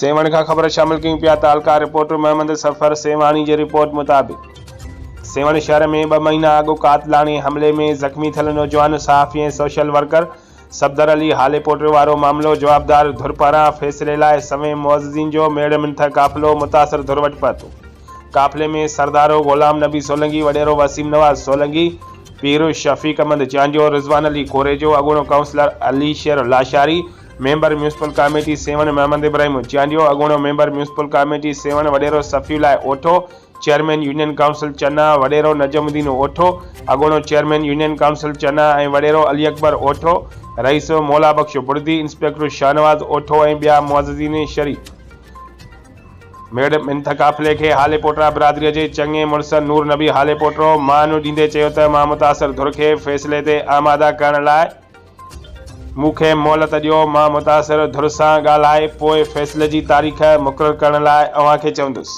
سيوهڻ کان خبر شامل ڪيون پيا تعلقه رپورٽر محمد صفر سيوهاڻي جي رپورٽ مطابق سيوهڻ شهر ۾ ٻه مهينا اڳ قاتلاڻي حملي ۾ زخمي ٿيل نوجوان صحافي ۽ سوشل ورڪر صفدر علي هاليپوٽي وارو معاملو جوابدار ڌر پاران فيصلي لاء سوين معززين جو ميڙ منٿ قافلو متاثر ڌر وٽ پهتو. قافلي ۾ سردارو غلام نبي سولنگي، وڏيرو وسيم نواز سولنگي، پير شفيق احمد چانڊيو، رضوان علي ڪوريجو، اڳوڻو councillor Ali Sher Lashari, member municipal committee Sehwan Muhammad Ibrahim Chandio, اڳوڻو ميمبر ميونسپل ڪاميٽي سيوهڻ وڏيرو Safi Ullah Otho, chairman union council Channa وڏيرو نجم الدين اوٺو، اڳوڻو چيئرمين يونين ڪائونسل چنا ۽ وڏيرو علي اڪبر اوٺو، رئيس مولا بخش بڙدي، انسپيڪٽر شاهنواز اوٺو ۽ ٻيا معززين شريڪ. ميڙ منٿ قافلي کي هاليپوٽرا برادريء جي چڱي مڙس نور نبي هاليپوٽرو مان ڏيندي چيو ته مان متاثر ڌر کي فيصلي تي آماده ڪرڻ لاء مون کي مهلت ڏيو، مان متاثر ڌر سان ڳالهائي پوء فيصلي جي تاريخ مقرر ڪرڻ لاء اوهان کي چوندس.